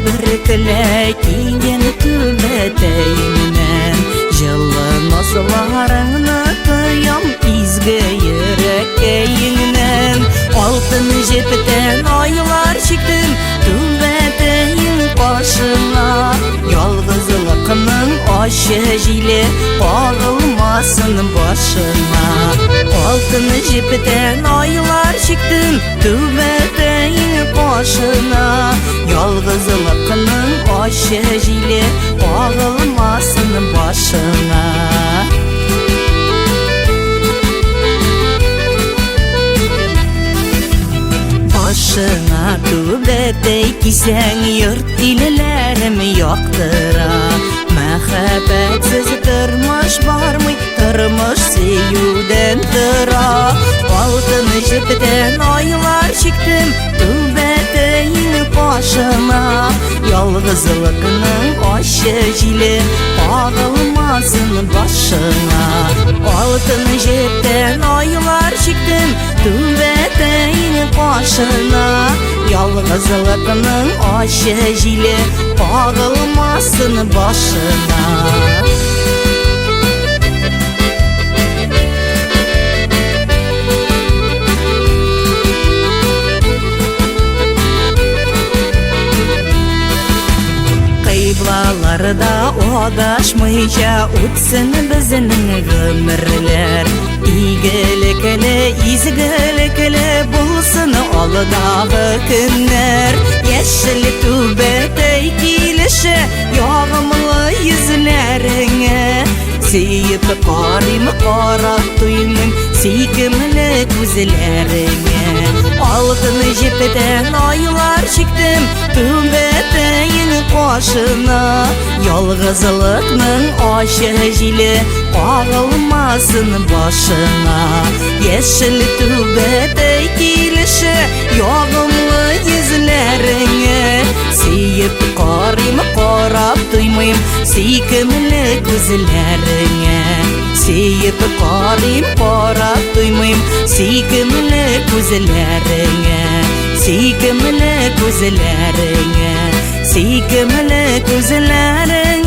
Бөркелә кигән түбәтәеңнән. Җылы назларыңны тоям изге йөрәккәеңнән. Алтын җептән айлар чиктем түбәтәең кашыңа. Ялгызлыкның ачы җиле кагылмасын башыңа. Алтын җептән айлар чиктем түбәтәең кашына. Ялгызлыкның ачы җиле кагылмасын башыңа. Башыңа түбәтәй кисәң, йорт илләрем яктыра. Мәхәббәтсез тормыш бармый, тормыш сөюдән тора. Алтын җептән айлар чиктем түбәтәең кашына. Ялгызлыкның ачы җиле кагылмасын башыңа. Алтын җептән айлар чиктем түбәтәең кашына. Ялгызлыкның ачы җиле кагылмасын башыңа. Кыйблаларда адашмыйча үтсен безнең гомерләр. Игелекле, изгелекле булсын алдагы көннәр. Яшел түбәтәй килеше ягымлы йөзләреңә. Сөеп карыйм, карап туймыйм сөйкемле күзләреңә. Алтын җептән айлар чиктем түбәтәең кашына. Ялгызлыкның ачы җиле кагылмасын башыңа. Яшел түбәтәй килеше ягымлы йөзләреңә. Сөеп карыйм, карап туймыйм сөйкемле күзләреңә. Сөеп карыйм, карап туймыйм сөйкемле күзләреңә. Сөйкемле күзләреңә, сөйкемле күзләреңә.